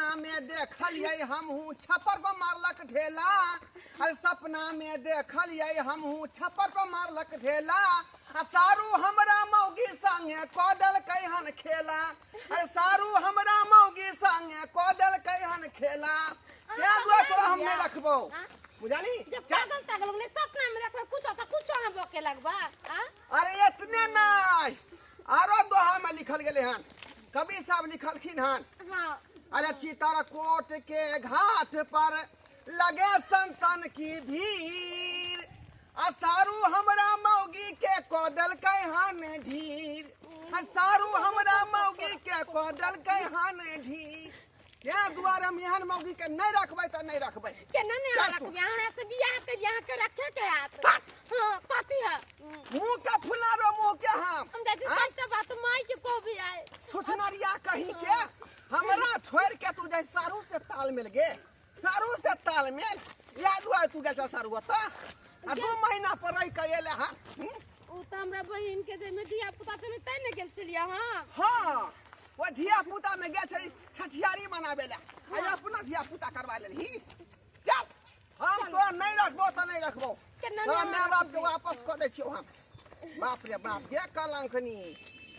सपना में देखलियै हमहूँ छप्पर पर मारलक ढेला। अरे सपना में देखलियै हमहूँ छप्पर पर मारलक ढेला। आ सारू हमरा मौगी संगे कऽ देलकै हन खेला। अरे सारू हमरा मौगी संगे कऽ देलकै हन खेला। तें दुआरे तोरा हम नहि रखबौ, बुझली? जब पागल तागल हो गेलै, सपना में देखबै कुछो तऽ कुछो अहाँ बके लगबा आ? अरे एतने नहि, आरो दोहा में लिखल गेलै हन, कवि साहब लिखलखिन हन। हाँ। अरे चित्रकूट के घाट पर लगे संतन की भीड़, आ सारू हमरा मौगी के कऽ देलकै हन ढीर। आ सारू हमरा मौगी के कऽ देलकै हन ढीर। तें दुआरे हम एहन मौगी के नहि रखबै तऽ नहि रखबै। केना नहि चल तू। रखबै? हमरा से बियाह करियै, अहाँके रखे के आयत। हाँ, कथी है? मुँह के फुला दो मुँह के हम। हम जाइ छी। आँय? सबटा बात माय के कहबी आइ। छुछनरिया कहीं के, हमरा छोड़ के तू जाइ सारू से तालमेल गे, सारू से तालमेल। इएह दुआरे तू गेल छल सारू ओतऽ आ 2 महीना पर रहि के एले हँ। ओ तऽ हमरा बहिन के जाहिमे धिया पुता छलै तैं ने गेल छलियै अहाँ। हाँ, ओ धिया पुता में गेल छली छठियारी मनाबे ला, आ अपना धिया पुता करवा लेलही। चल, हम तोरा नहीं रखबो तऽ नहीं रखबो। केना तोरा नहि माय बाप के रखबही? वापस कऽ दै छियौ हम। बाप रे बाप गे, कलंकनी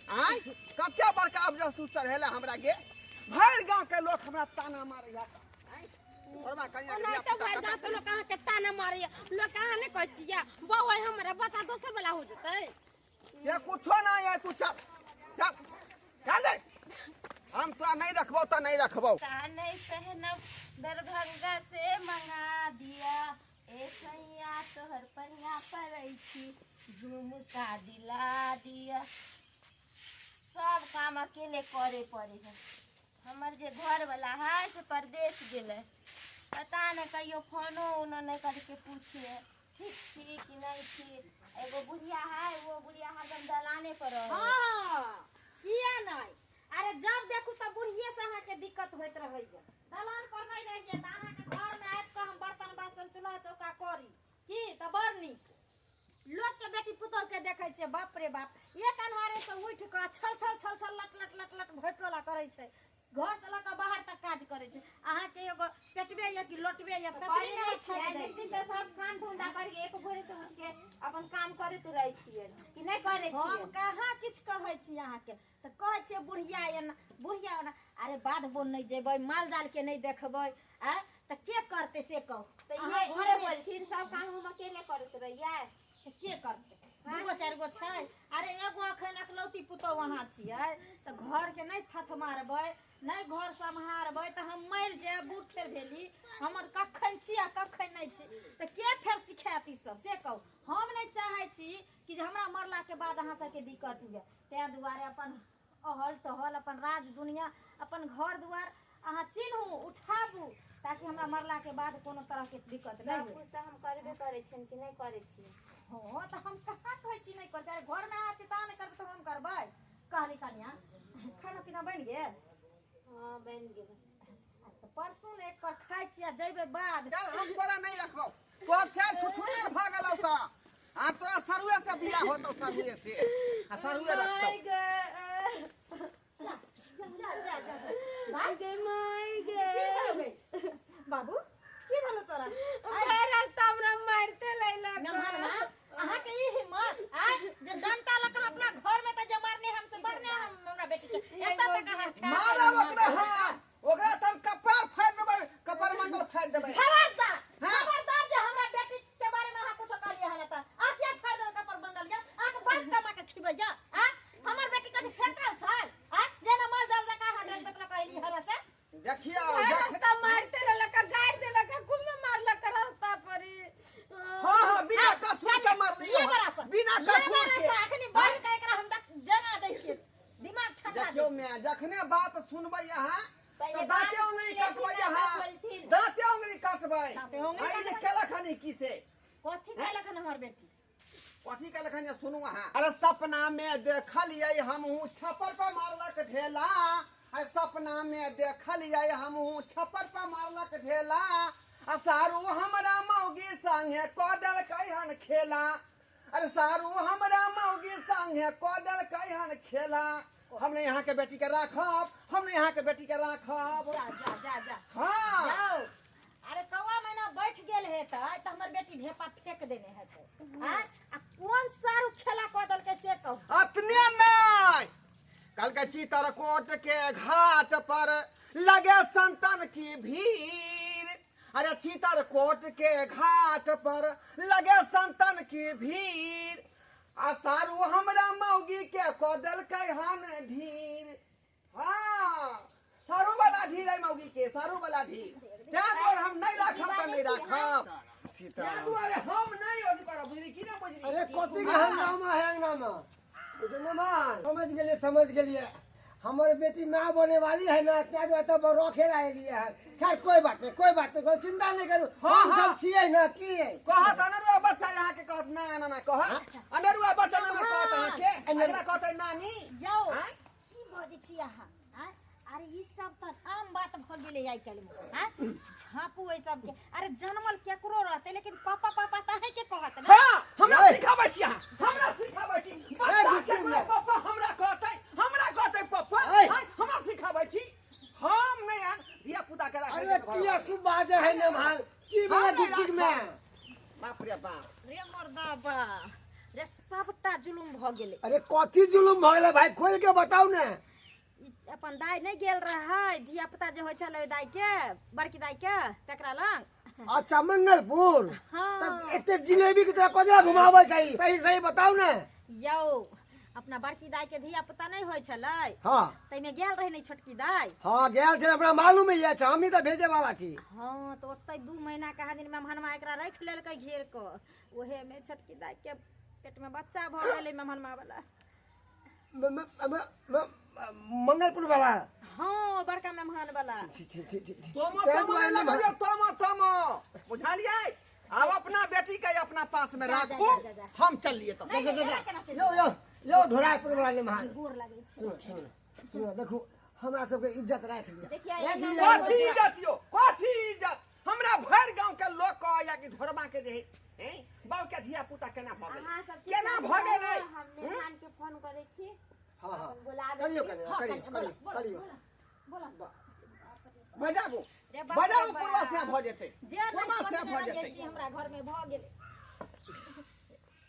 आँय, कते बड़का अबजस तू चढ़ेला हमरा गे। भरि गाँव के लोक हमरा ताना मारैया। आँय, तोरबा कनिया के ओना धिया तऽ पुता भरि कतऽ गाँव के लोक अहाँके ताना मारैया। लोक अहाँ नहि कहै छियै बौआ हमरा बच्चा दोसर वाला हो जेतै? से कुछो नहीं है, तू चल चल चल दे। हम तोरा नहीं रखबो तऽ नहीं रखबो। का नहीं पहनब दरभंगा से मंगा दिया, ए सैया तोहर पहिया पड़ै छी झुमका दिला दिया। सब काम अकेले करे पड़े है। हमर जे घर वाला है से परदेश गेलै, पता नहीं कहियो फोनो उनो नहीं करके पूछे ठीक छी कि नहीं छी। एगो बुढ़िया है, वो बुढ़िया हरदम दलाने पर रहे। हाँ, किया नहीं? अरे जब देखू तब बुढ़िए से अहाँके दिक्कत होइत रहैया। दलान पर नहीं रहिए तऽ अहाँके घर में आबि कऽ हम बर्तन बासन चूल्हा चौका करी की तऽ बड़ नीक। लोक के बेटी पुतोह के देखै छियै, बाप रे बाप, एक अन्हारे से उठि कऽ छल छल छल छल लट लट लट लट भोटोला करै छै, घर से लऽ कऽ बाहर तक काज करै छै। अहाँके एगो पेटबे यऽ कि लोटबे यऽ ततबे करै ने नहि थाकि छियै, जाइ दिन छियै। तऽ सब काम धंधा करके एक भोरे से उठ के अपन काम करैत रहै छियै कि नहि करै हम छियै? कहाँ किछु कहै छी अहाँके, तऽ कहै छियै बुढ़िया एना बुढ़िया ओना। अरे बाध बोन नहि जेबै, माल जाल के नहि देखबै, आँय तऽ के करतै से कहू? तऽ अहाँ इहे घरमे बोलथिन सब काम हम अकेले करैत रहियै। तऽ के करतै? दूगो चारि गो छै। अरे एगो अखन अकलौती पुतोहु अहाँ छियै तऽ घरके नहि थथ मारबै, नहि घर सम्हारबै तऽ हम मरि जायब। बूढ़ ठेर भेली, हमर कखन छी आ कखन नहि छी, तऽ के फेर सिखायत ई सब से कहू? हम नहि चाहै छी कि जे हमरा मरलाके बाद अहाँ सबके दिक्कत हुए। ताहि दुआरे अपन अहल टहल अपन राज दुनिया अपन घर दुआर अहाँ चिन्हू उठाबू, ताकि हमरा मरलाके बाद कोनो तरहके दिक्कत नहि सब हुए। कुछ तऽ हम करबे करै छियनि कि नहि करै छियै? हँ, तऽ हम कहाँ कहै छी नहि करै छी। अरे घरमे अहाँ छी तऽ अहाँ नहि करबै तऽ हम करबै? कहली कनिया, खाना पीना बनि गेल? हँ, बनि गेल। तऽ परसू ने एक पर खाइ छी आ जैबै बाद। चल, हम तोरा नहीं रखबौ। तोर चल छुछुनर भऽ गेलौ तऽ आब तोरा सरुए से बियाह होतौ, सरुए से आ सरुए रखतौ। माय गे, जा जा जा जा जा। गे माय गे। की भेलौ गे बाबू, की भेलौ तोरा? भरि रास्ता हमरा मारिते लैलक। मेहमान अहाँके ई हिम्मत आय जे डंटा लऽ कऽ अपना घर में तऽ जे मारने हमसे बरने हम हमरा बेटी के एतऽ तक अहाँ खाय मारब ओकरा हम, ओकरा तऽ हम कपार फाड़ि देबै, कपार मंडल फाड़ि देबै। खबरदार, हाँ? खबरदार जे हमरा बेटी के बारे में अहाँ कुछो कहलियै हन तऽ अहाँ किया फाड़ि देबै कपार मंडल? या अहाँके बाप कमा के खिबै या? आ हमर बेटी कथी फेकल छै? आ जेना माल जाल जकाँ अहाँ डर बेतला कहली हन से। देखियौ, भरि देख रास्ता मारिते रहलक, गारि देलक, खूब मारलक रास्ता पर। हाँ हाँ, बिना कसूर के मारलियै ले बड़ा सा, बिना ले कसूर बड़ा के। सा, अखनी बाल के एकरा हम जगा दै छियै, दिमाग ठंडा देखियौ दै। मैं जखने बात सुनबै अहाँ पहिले तऽ बात दाँते उंगली सुनि लेथिन काटबै तब अहाँ, बोलथिन। दाँते उंगली काटबै। दाँते उंगली आइ जे काटबै। केलक हन ई की से? कथी केलक हन हमर बेटी? कथी केलक हन जे सुनू अहाँ। अरे सपना में देखलियै हमहूँ छप्पर पर मारलक ढेला। अरे सपना में देखलियै हमहूँ छप्पर पर मारलक ढेला, आ सारू हमरा मौगी संगे कऽ देलकै हन खेला। अरे सारू हमरा मौगी संगे कऽ देलकै हन खेला। हम नहीं यहाँ के बेटी के राखब, हम नहीं यहाँ के बेटी के राखब। जा जा जा जा। हाँ जाओ। अरे कौआ महीना बैठ गेल हेतै त हमर बेटी ढेपा फेंक देने हेतै। हां आ कोन सारू खेला क देलकै से कहू। अतने नहीं, कल के चित्रकूट के घाट पर लगे संतन की भीड़। अरे चित्रकूट के घाट पर लगे संतन की भीड़, आ सारू हमरा मौगी के क देलकै हन ढीर। हाँ सारू वाला ढीर है मौगी के, सारू वाला ढीर। तैं दुआरे हम नहीं राखब त नहीं राखब, तैं दुआरे हम नहीं अथी करब, बुझली की नहीं बुझली? अरे कथी के हंगामा है अंगनामा? समझ गेलिए समझ गेलिए, हमारे बेटी माँ बने वाली है ना, त्या दुआरे तब रखे लिए है। खैर कोई बात नहीं, कोई बात नहीं, कोई चिंता नहीं करू। हाँ, हम सब छियै ना की कहत अनरुआ बच्चा यहाँ के कहत ना ना ना कहत अनरुआ बच्चा ना ना कहत अहाँ के, एकरा कहतै नानी। यौ की बजै छी अहाँ? अरे ई सब त आम बात भ गेलै आइ काल्हि में। हां झापू एहि सब के। अरे जनमल केकरो रहतै लेकिन पापा पापा त अहीं के कहत ना। हां हमरा सिखाबै छी अहाँ, हमरा सिखाबै छी। बच्चा के पापा हमरा कहतै, हमरा कहतै पापा, हमरा सिखाबै छी। हम नहीं आन धिया पुता के राखै। अरे किया सुब बाजे है ने भाई, की बना दिक्कत में? बाप रे बाप रे मर्दाबा रे, सबटा जुलुम भ गेलै। अरे कथी जुलुम भ गेलै भाई, खोल के बताउ ने। अपन दाई नहीं गेल रहै, धिया पुता जे होइ छलै दाई के, बड़की दाई के, तकरा लंग। अच्छा मंगलपुर। हाँ। तब एते जिलेबी के तोरा कजरा घुमाबै छै, सही सही बताउ ने। यौ अपना बड़की दाई के धिया पुता नहीं होइ छलै। हाँ तैमे गेल रहै नहीं छोटकी दाई। हाँ गेल छलै, हमरा मालूम है, अच्छा हमही तऽ भेजे वाला छी। हाँ तो ओतै 2 महीना कहा दिन मेहमानमा एकरा राखि लेलकै घेर के, ओहे में छोटकी दाई के पेट में बच्चा भ गेलै मेहमानमा वाला। मंगलपुर वाला? हाँ बड़का मेहमान वाला। तोमो तोमो नहीं लगबियौ, तोमो तोमो बुझलियै? आब अपना बेटी के अपना पास में राखू, हम चलिए तब। यो यो यो ढोरापुर वाला ने महान गोर लागै छी। सुनो सुनो सुनो, देखू हमरा सबके इज्जत राख लिया। कथी इज्जत यो, कथी इज्जत? हमरा भरि गांव के लोग कहैया कि ढोरबा के जे है बाऊ के धिया पुता केना भ गेलै, केना भ गेलै? हम मेहमान के फोन करै छी। हाँ हाँ करियो करियो करियो करियो बोला बजाबू बजाबू, पूर्वा से भ जेतै, पूर्वा से भ जेतै। हमरा घर में भ गेलै।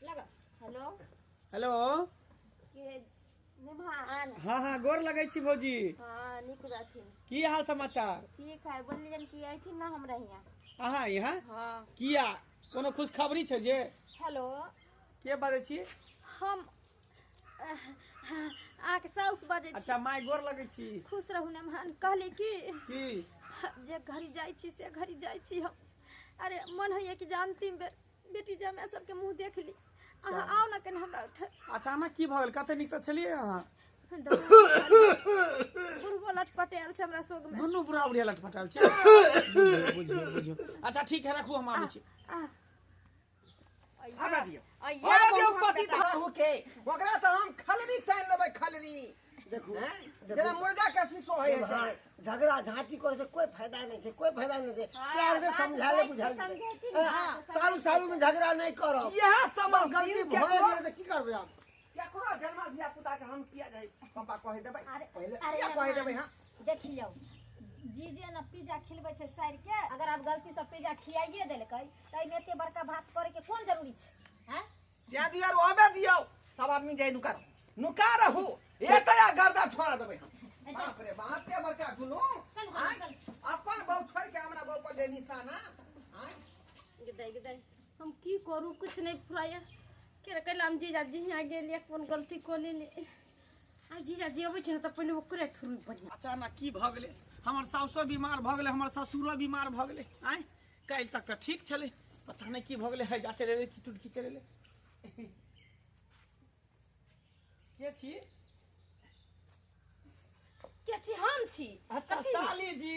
लगा हेलो हेलो के मेहमान। हाँ हाँ गोर लगै छी भौजी। हाँ नीक रहथिन। की हाल समाचार? ठीक है। बोललियन कि अयथिन ना हमरा यहाँ। अहाँ यहाँ? हाँ। किया कोनो खुशखबरी छै जे? हेलो के बाजै छी? हम अहाँके साउस बजै छी। अच्छा माय गोर लगै छी। खुश रहू मेहमान। कहली कि की जे घड़ी जाइ छी से घड़ी जाइ छी हम। अरे मन होइए कि जे अंतिम बेर बेटी जमाय सबके मुँह देख ली। अहाँ आउ ने कनि हमरा उठ। अचानक की भऽ गेल? कतऽ निकलल छलियै अहाँ? बुढ़बो लटपटायल छै हमरा सोग में। दुनू बुढ़ा बुढ़िया लटपटायल छै। बुझियौ बुझियौ। अच्छा ठीक है, रखू हम आबै छी। आबे दियौ, आबे दियौ पति धरू के, ओकरा तऽ हम खलरी तानि लेबै, खलरी। देखू जेना मुर्गा के शीशो होइ है। झगड़ा झांटी करे से कोई फायदा नहीं छै, कोई फायदा नहीं छै। प्यार से समझाले बुझाले सारू सारू में झगड़ा नहीं करब। इएह समझ गलती भऽ गेल तऽ की करबै आब? केकरो जन्मा धिया पुता के हम किया जाइ पापा कहि देबै? अरे किया कहि देबै? हां देखियौ जीजे ने पिज्जा खिलबै छै सारि के, अगर आब गलती से पिज्जा खियाइए देलकै त एहिमे एते बड़का बात करे के कोन जरूरी छै? हैं त्या दिया रोबे दियौ, सब आदमी जाइ नुका नुका रहू, एतया गर्दा छोड़ा देबै हम। बाप रे बाप, के बड़का जुलूम। अपन बहु छोड़ के हमरा बहु पर जे निशाना। गदाई गदाई हम की करू, कुछ नहीं फुराया के कैला हम जीजाजी यहाँ गेलियै, कोन गलती कऽ लेलियै। आ जीजाजी अबै छै ने तऽ पहिने ओकरे थ्रू बढ़िया। अचानक की भऽ गेलै? हमर सासुओ बीमार भऽ गेलै, हमर ससुरो बीमार भऽ गेलै। आँय काल्हि तक तऽ ठीक छलै, पता नहि की भऽ गेलै। हैजा चलि एलै कि टुटकी चलि एलै। के छी? के छी? हम छी। अच्छा साली जी।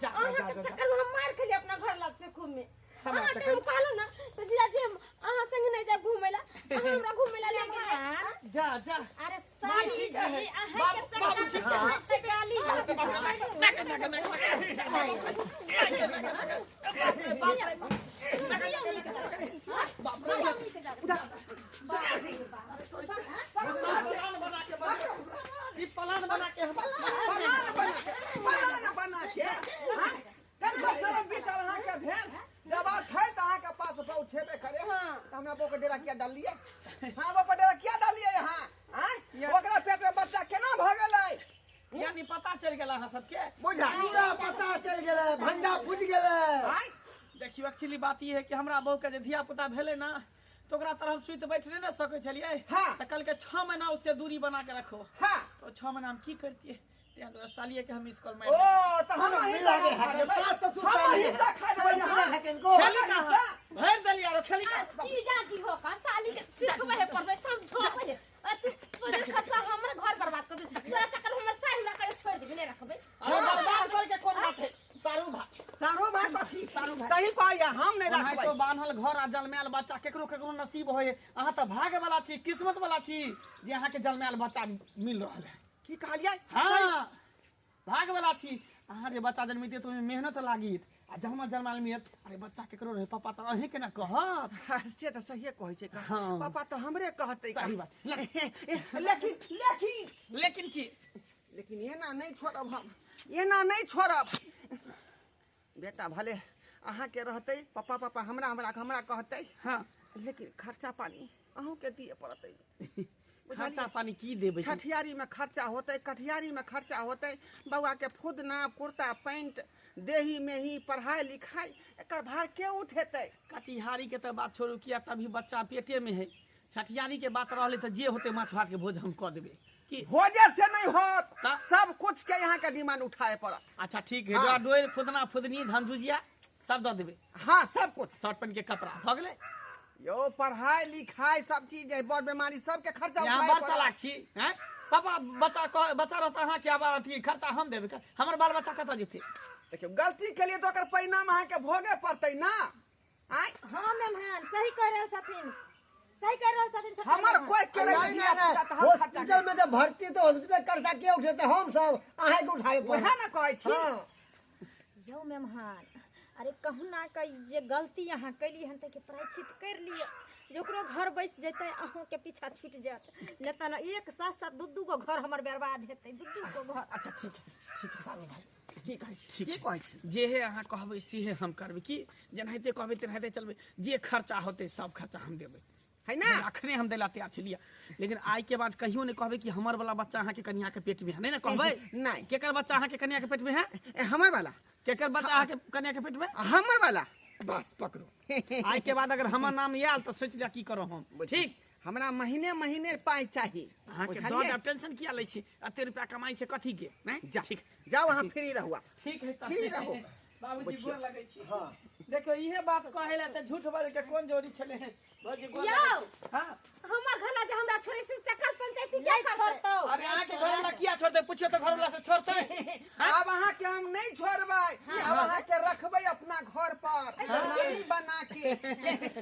जा अहाँ के चक्कर में हम मार खेलियै अपना घर लग से खूब में। अहाँके हम कहलहुँ ने तऽ जीजाजी हम अहाँ संगे नहि जायब घूमै ला, अहाँ हमरा घूमै ला ले गेलियै। जा जा। अरे साली जी अहाँ के चक्कर में छै गाली। बाप रे। ई प्लान बना के हम प्लान बना के, प्लान बना के, हाँ? कनका शरम विचार अहाँके भेल? जब आब छै तऽ अहाँके पास बहु छेबे करे, तऽ हमरा बहू के डेरा किया डाललियै? हाँ, बहू पर डेरा किया डाललियै अहाँ? आँय, ओकरा पेट में बच्चा केना भऽ गेलै? यानी पता चलि गेल अहाँ सबके? बुझा पूरा पता चलि गेलै, भंडा फूटि गेलै। आँय, देखियौ, एक्चुअली बात ई है कि हमरा बहू के जे धिया पुता भेलै ना, तो ओकरा तरफ हम सुति बैठ नहि ने सकै छलियै। हाँ। तऽ कहलकै 6 महीना उससे दूरी बना के रखो। हाँ। तो 6 महीना हम की करतियै? तें दुआरे सालिये के हम मिस कॉल मारि ओ तऽ हमर मिला हिस्सा के खा है, लेबै। सास ससुर हमर सामने हिस्सा खा लेबै मिला अहाँ। है किनको। खेली ना, भरि देलियै आरो खेली का। जीजाजी हो का साली के सिखबै है, पढ़बै, समझबै है। आ तू तोरे खसला हमर घर बर्बाद कर दे। तोरा चक्कर हमर साली हमरा करे छोड़ देबे, नहीं रखबै। अरे बर्बाद करके कोन बात है सारू भाई? सारू भाई कथी? सही कहैया, हम नहि ओनाहितो रखबै। बान्हल घर आ जलमायल बच्चा केकरो केकरो नसीब होय। अहाँ तऽ भाग्य वाला छी, किस्मत वाला छी जे अहाँके जलमायल बच्चा मिल रहल है। की कहलियै? हाँ, भाग वाला छी अहाँ। जे बच्चा जन्मितियै तऽ ओहिमे मेहनत लागित आ जन्म जन्मायल मिलत। अरे बच्चा केकरो रहे, पापा तऽ अहें के ने कहत। हाँ, से तऽ सहिए कहै छै का। हाँ। पापा तऽ हमरे कहतै का। सही बात। लेकिन लेकिन लेकिन की? लेकिन एना नहि छोड़ब हम, एना नहि छोड़ब। बेटा भले अहाँके रहतै, पापा पापा हमरा हमरा हमरा कहतै। हाँ। लेकिन खर्चा पानी अहूँके दिए पड़तै। खर्चा पानी की देबै? छठियारी में खर्चा होतै, कठियारी में खर्चा होतै, बौआ के फुदना, कुर्ता पैंट, देही मेही, पढ़ाई लिखाई, एकर भार के उठेतै? कटिहारी के तऽ बात छोड़ू, किया तभी बच्चा पेटे में है। छठियारी के बात रहलै तऽ जे होतै माछ भात के भोज हम कऽ देबै। की भोजे से नहीं होत, ता? सब कुछ के यहाँ के डिमांड उठाए पड़त। अच्छा ठीक है, डोरा डोरि, फुदना फुदनी, धान झुझिया सब दऽ देबै। हाँ, सब कुछ। शर्ट पैंट के कपड़ा भऽ गेलै। यो पढ़ाई लिखाई सब चीज है, बड़ बीमारी सबके खर्चा यहाँ उठाए बड़ पड़त। चालाक छी हैं पापा। बच्चा कह, बच्चा रहता अहाँ के, आब अथी खर्चा हम देबै, हमर बाल बच्चा कतऽ जेतै? देखियौ, गलती के लिए तो ओकर परिणाम अहाँके भोगे पड़तै ना। आँय, हाँ मेहमान, सही कह रहल छथिन, सही कह रहल छथिन छोटका हमर मेहमान। कोई के नहीं, नहीं, नहीं, नहीं, हॉस्पिटल में जब भर्ती तो हॉस्पिटल खर्चा के उठेते? हम सब अहें के उठाए पड़त। वएह ने कहै छी। हाँ। यौ मेहमान, अरे कहुना के जे गलती अहाँ कैली हन ताहिके प्रायश्चित कर लिअ, जे ओकरो घर बसि जेतै, अहूँके पीछा छूटि जायत। नहि तऽ ने एक साथ साथ दू दू गो घर हमर बर्बाद हेतै, दू दू गो घर। अच्छा ठीक है, ठीक है सारू भाई। की कहै छी? ठीक। की कहै छी? जे हे अहाँ कहबै से हम करबै। की जेनाहिते कहबै तेनाहिते चलबै। जे खर्चा होतै सब खर्चा हम देबै। है ना? अखने हम दैला तैयार छलियै, लेकिन आइ के बाद कहियो नहि कहबै कि हमर वाला बच्चा अहाँके कनिया के पेट में है। नहीं ने कहबै? नहि। केकर बच्चा अहाँके कनिया के पेट में है? ए, हमर वाला। केकर बच्चा अहाँके कनिया के पेट में? हमर वाला। बस पकड़ो, आइ के बाद अगर हमर नाम आयल तऽ सोचि लिअ की करब हम। ठीक। हमरा महीने महीने पाइ चाही। अहाँके दऽ बुझलियै? देब, टेंशन किया लै छी? एते रुपया कमाइ छै कथी के? नहि जा, ठीक। जाउ, अहाँ फ्री रहू आब। ठीक है तऽ। फ्री रहू। बाबूजी, गोर लगै छी। देखियौ, इहे बात कहै लए तऽ झूठ बाजै के कोन जरूरी छलै? बाबूजी, गोर यौ। लगै छी। हाँ। हमर घर ला जे हमरा छोड़े से तकर पंचायती के नहि करतै? छोड़तौ। अरे अहाँके घर वाला किया छोड़तै? पुछियौ तऽ घर वाला से छोड़तै? आब अहाँके हम नहीं छोड़बै, आब अहाँके रखबै अपना घर पर रानी बना के।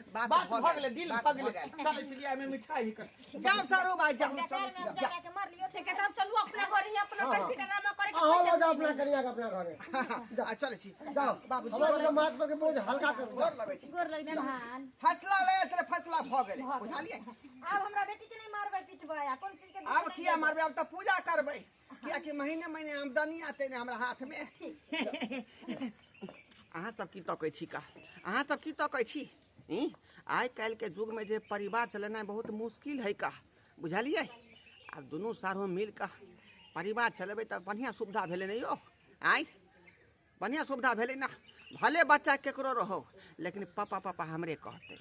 बात बात भऽ गेलै, डील बात भऽ गेलै। गेल। चलै छलियै, एहिमे मिठाई कर। जाउ सारू भाई, जाउ। बेकार में हम जा के मर लियौ। ठीक है, तब चलू अपना घर ही, अपना बैठ के ड्रामा करे के। अहाँ लऽ जाउ अपना कनिया के अपना घरे। आ, चलै छी। जाओ बाबूजी, हमरा सबके माथ पर के बोझ हल्का करू। गोर लगै छी। गोर लग। मेहमान, फैसला ले छलै, फैसला भऽ गेलै, बुझलियै? आब हमरा बेटी के नहि मारबै पिटबै आ कोन चीज के दुख आब नहि किया देबै। मारबै? आब तऽ पूजा करबै, कियाकि महीने महीने आमदनी आते ने हमरा हाथ में। अहाँ सब की तकै छी का? अहाँ सब की तकै छी? ई आइ काल्हि के युग में जे परिवार चलेनाइ बहुत मुश्किल है का, बुझलियै? आब दुनू सारो मिल कऽ परिवार चलेबै तऽ बढ़िआँ सुविधा भेलै ने यौ? आँय, बढ़िआँ सुविधा भेलै ने? भले बच्चा केकरो रहो, लेकिन पापा पापा हमरे कहतै।